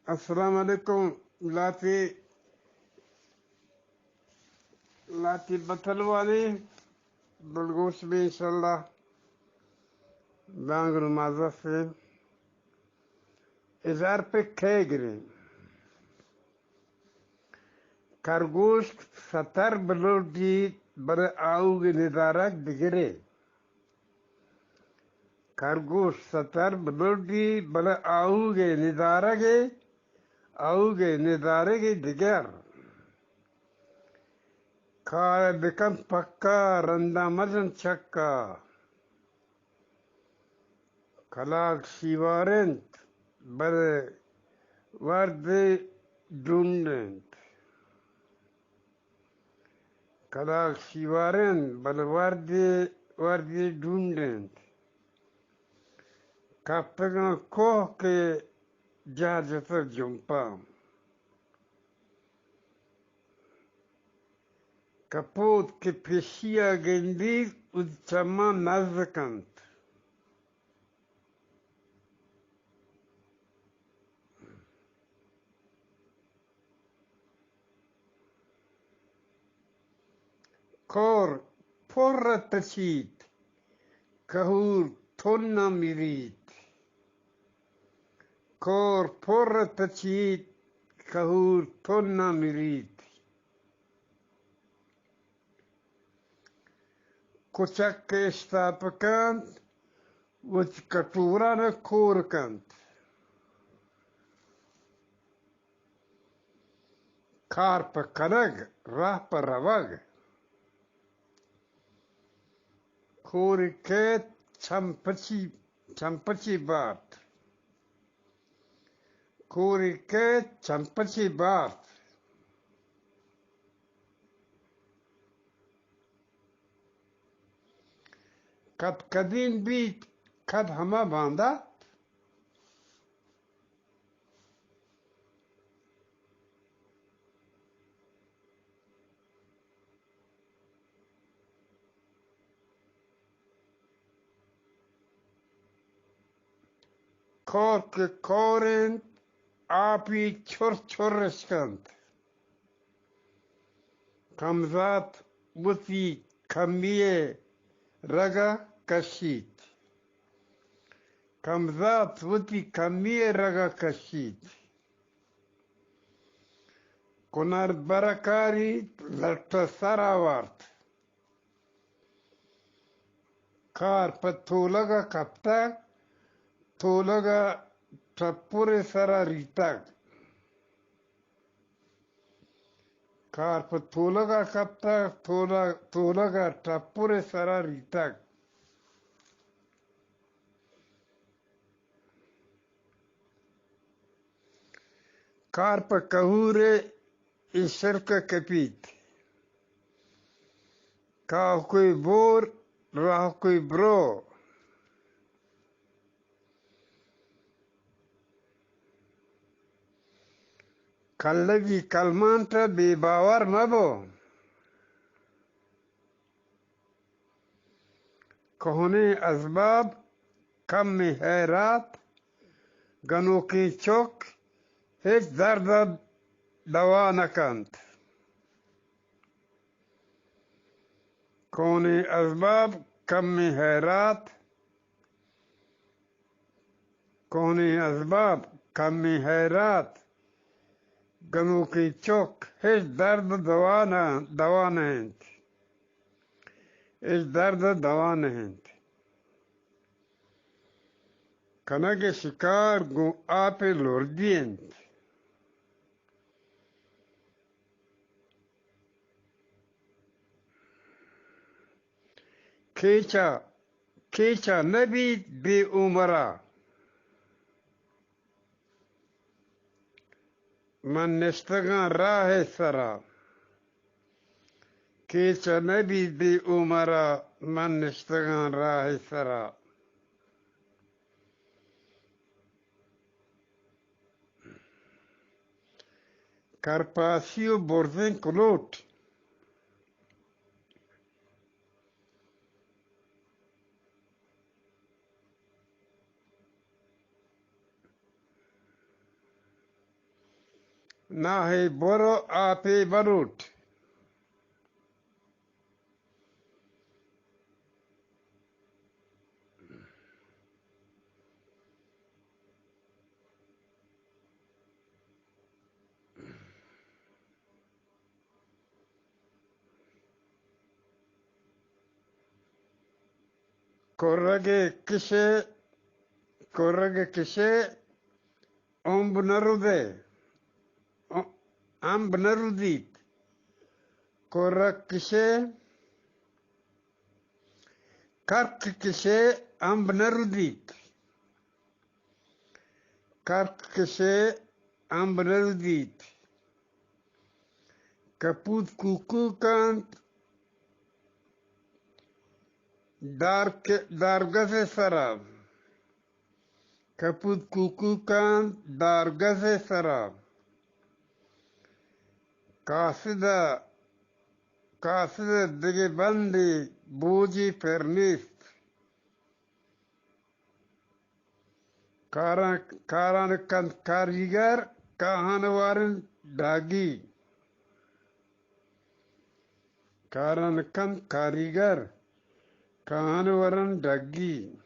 السلام علیکم۔ لاتی، لاتی بتلوانی بلگوش بی انشاءاللہ۔ بانگ نماز سے اظہار پہ کھے گریں۔ کرگوشک ستر بلوٹی بلے آؤگے ندارگ دگرے۔ کرگوش ستر بلوٹی بلے آؤگے ندارگے، آؤگے ندارگے دگر۔ کار بکن پکا رندا مجن چکا۔ کلاگ شیوار انت، بلے وردے ڈونڈ انت۔ کلاگ شیوار انت، بلے وردے، وردے ڈونڈ انت۔ کپتگاں کوہ کہ جاہ جتگ جمپاں۔ کپوت کہ پیشی ءَ گندیت، وتی چماں نز کنت۔ کور پر ءَ تچیت، کہور تن ءَ مریت۔ کور پر ءَ تچیت، کہور تن ءَ مریت۔ کچک کہ اشتاپ کنت، وتی کٹوران ءَ کور کنت۔ کار پہ کنگ، راہ پہ روگ۔ کوری کیت چمپچی، چمپچی بارت۔ کوری کیت چمپچی بارت۔ کد کدین بیت، کد ہما باندات۔ کور کہ کور انت، آپی چر چر اشکنت۔ کمزات وتی کمی ءِ رگ ءَ کشیت۔ کمزات وتی کمی ءِ رگ ءَ کشیت۔ کنر بر ءَ کاریت، لٹ ءَ سر آورت۔ کار پہ تولگ ءَ کپتگ، تولگ ءَ ٹپر ءِ سر ءَ ریتگ۔ کار پہ تولگ ءَ کپتگ، تولگ، تولگ ءَ ٹپر ءِ سر ءَ ریتگ۔ کار پہ کہور ءِ اے شرک ءَ کپیت۔ کاہ کوئی بور، راہ کوئی برو۔ کلگی کلمانٹ ءَ بے باور مہ بو۔ کوہنیں ازباب، کمیں ہیرات، گنوکیں چک ہچ درد ءَ دوا نہ کنت۔ کوہنیں ازباب، کمیں ہیرات، کوہنیں ازباب، کمیں ہیرات، گنوکیں چک ہچ درد دوا نہ، دوا نہ انت۔ ہچ درد دوا نہ انت۔ کنگ ءِ شکار گوں آپ ءِ لردی انت۔ کیچ ءَ، کیچ ءَ نہ بیت بے عمر ءَ۔ من نشتگاں راہ ءِ سر ءَ۔ کیچ ءَ نہ بیت بے عمر ءَ، من نشتگاں راہ ءِ سر ءَ۔ کرپاسی ءُ برزیں کلوٹ۔ ناہے برو آپے بلوٹ۔ کرگ کشے، کرگ کشے، امب نہ رودے، امب نہ رودیت۔ کرگ کشے، کرک کشے، امب نہ رودیت۔ کرک کشے، امب نہ رودیت۔ کپوت کوکو کنت، دار ک-، دارگز ءِ سرا۔ کپوت کوکو کنت دارگز ءِ سرا۔ قاصد ءَ، قاصد ءَ دگہ بندے بوجے پر نیست۔ کاراں، کاراں کنت کاریگر، کاہان وارن ڈاگی۔ کاراں کنت کاریگر، کاہان ورن ڈگی۔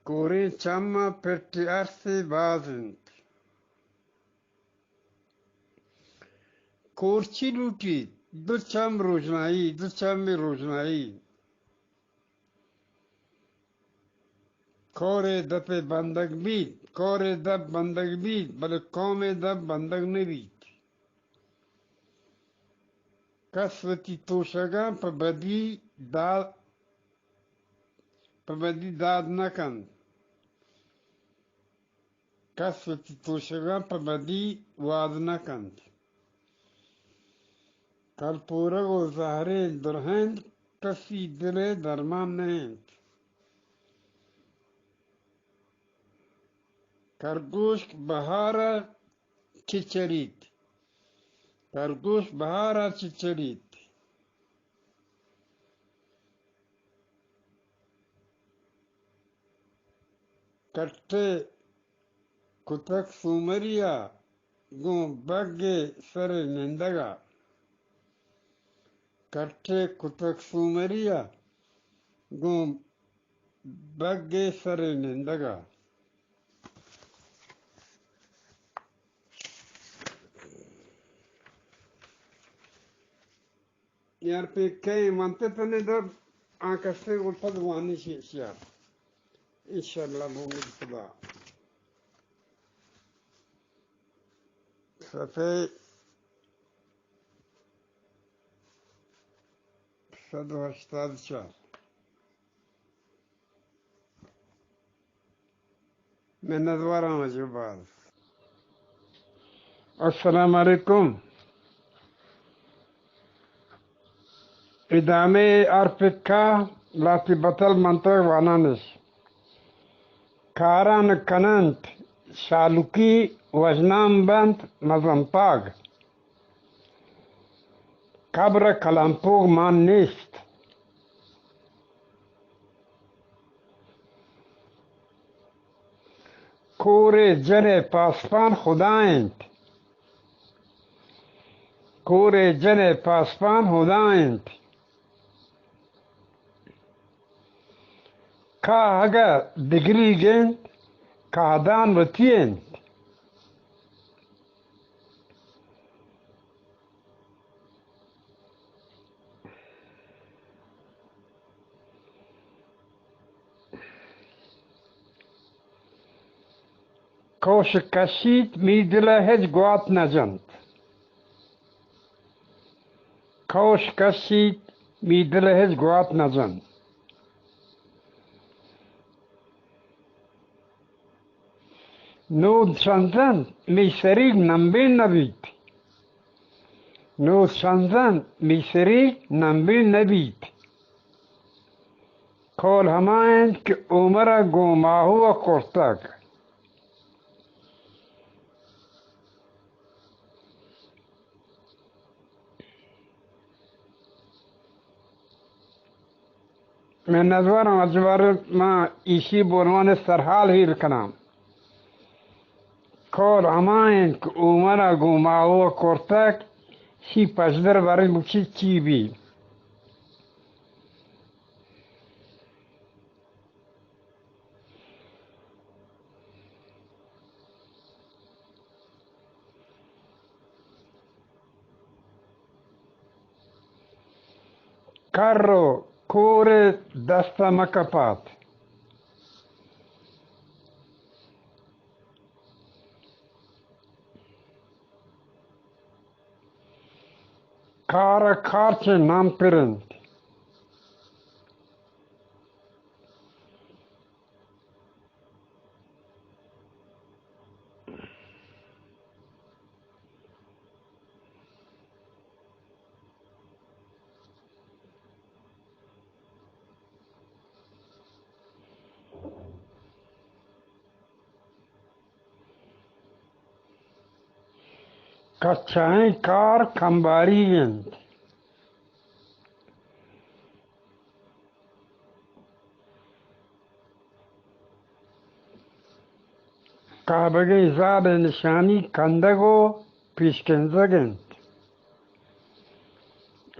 کوریں چم ءَ پٹ ارسے باز انت۔ کور چی لوٹیت؟ دو چم روژنائی، دو چم روژنائی۔ کور ءِ دپ ءَ بندگ بیت، کور ءِ دپ بندگ بیت، بلے قوم ءِ دپ بندگ نہ بیت۔ کس وتی توشگاں پہ بدی داد، پہ بدی داد نہ کنت۔ کس وتی توشگاں پہ بدی واد نہ کنت۔ کلپورگ ءُ زہریں درہ انت، کسی دل ءِ درمان نہ انت۔ کرگوشک بہار ءَ چچلیت، کرگوشک بہار ءَ چچلیت۔ کٹے کتگ سومری ءَ گوں بگ ءِ سر ءَ نندگ ءَ۔ کٹے کتگ سومری ءَ گوں بگ ءِ سر ءَ نندگ ءَ۔ یار پہ کئے منت تنے در آ کسے گل پد وانی شی-، شیار۔ انشاءاللہ بومید خدا۔ صفحہ صد و ہشتاد چار۔ منتواراں واجہ باز۔ السلام علیکم۔ ادامہ ہر پکا لاتی بتل منتگ وانانش۔ کاران کننت شالوکی، وژنام بنت مزن پاگ۔ قبر ءَ کلمپوگ مان نیست۔ کور ءِ جن ءِ پاسپان خدا انت۔ کور ءِ جن ءِ پاسپان خدا انت۔ کاہ اگہ دگریگ انت، کاہدان وتی انت۔ کوش کشیت، می دل ءَ ہچ گوات نہ جنت۔ کوش کشیت، می دل ءَ ہچ گوات نہ جنت۔ نود شنزنت، می سریگ نمبین نہ بیت۔ نود شنزنت، می سریگ نمبین نہ بیت۔ کول ہما انت کہ عمر ءَ گوں ماہو ءَ کرتگ۔ منتواراں، اجبر، ما ایشی بولوان سرحال ہیر کناں۔ کول ہما انت کہ عمر ءَ گوں ماہو ءَ کرتگ، شی پژدر بریں بچی چی بی۔ کر و کور دست ءَ مکپات۔ کار ءَ کار چہ نام پر انت۔ کچائیں کار کمباری انت۔ کابگیں زال ءِ نشانی کندگ و پیشکنزگ انت۔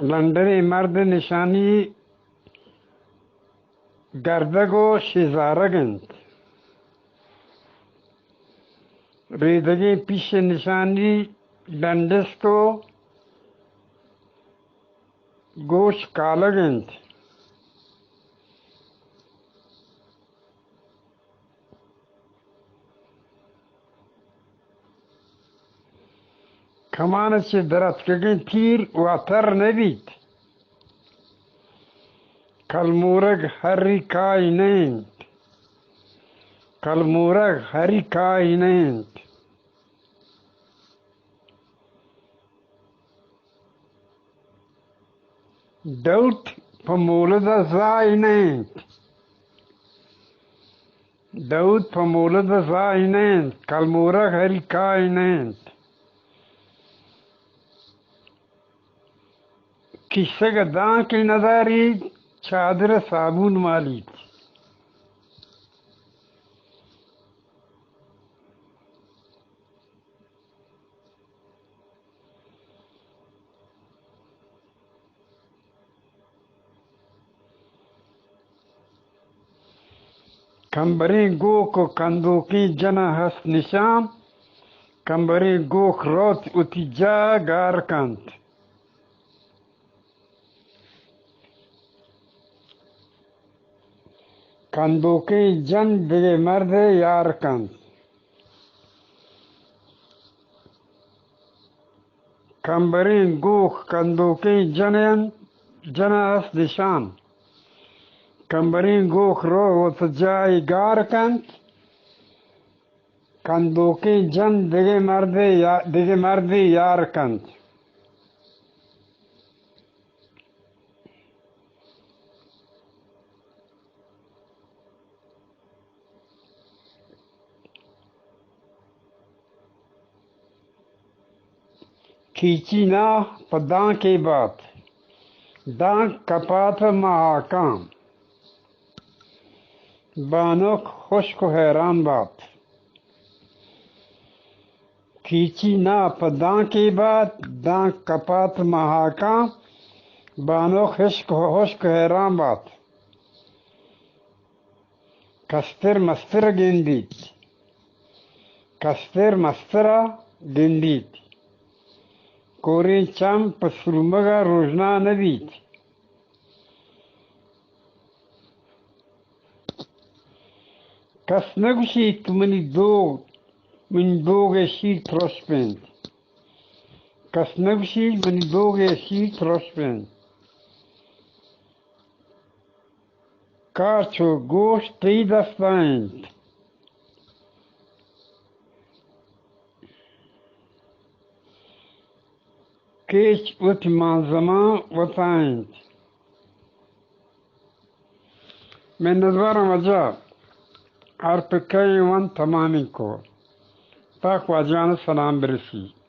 لنڈریں مرد ءِ نشانی گردگ و شیزارگ انت۔ ریدگیں پیش ءِ نشانی ڈنڈست و گوش کالگ انت۔ کمان ءَ چہ دراتکگیں تیر واتر نہ بیت۔ کلمورگ ہری کائی نہ انت۔ کلمورگ ہری کائی نہ انت۔ دئوت پہ مولد ءَ زائی نہ انت۔ دئوت پہ مولد ءَ زائی نہ انت، کلمورگ ہری کائی نہ انت۔ کیسگ ءَ دانکے نداریت، چادر ءَ صابون مالیت۔ کمبریں گوک و کندوکیں جن ءَ ہست نشان، کمبریں گوک روت وتی جاہ ءَ گار کنت۔ کندوکیں جن دگہ مردے یار کنت۔ کمبریں گوک کندوکیں جن انت، جن ءَ ہست نشان۔ کمبریں گوک رو وت جاہے گار کنت۔ کندوکیں جن دگہ مردے یا-، دگہ مردے یار کنت۔ کیچی ناہ پہ دانکے بات، دانک کپات مہاکاں۔ بانک ہشک و حیران بات۔ کیچی ناہ پہ دانکے بات، دانک کپات مہاکاں۔ بانک ہشک، ہشک حیران بات۔ کستر مستر ءَ گندیت۔ کستر مستر ءَ گندیت۔ کوریں چم پہ سرمگ ءَ روژنا نہ بیت۔ کس نہ گوشیت کہ منی دوگ، منی دوگ ءِ شیر ترشپ انت۔ کس نہ گوشیت منی دوگ ءِ شیر ترشپ انت۔ کار چو گوشت تئی دست ءَ انت۔ کیچ وتی مانزمان وت ءَ انت۔ منتوارم واجہ، ہر پکہ ءَ وانت تمامیں کو۔ پاک واجہان ءَ سلام برسی۔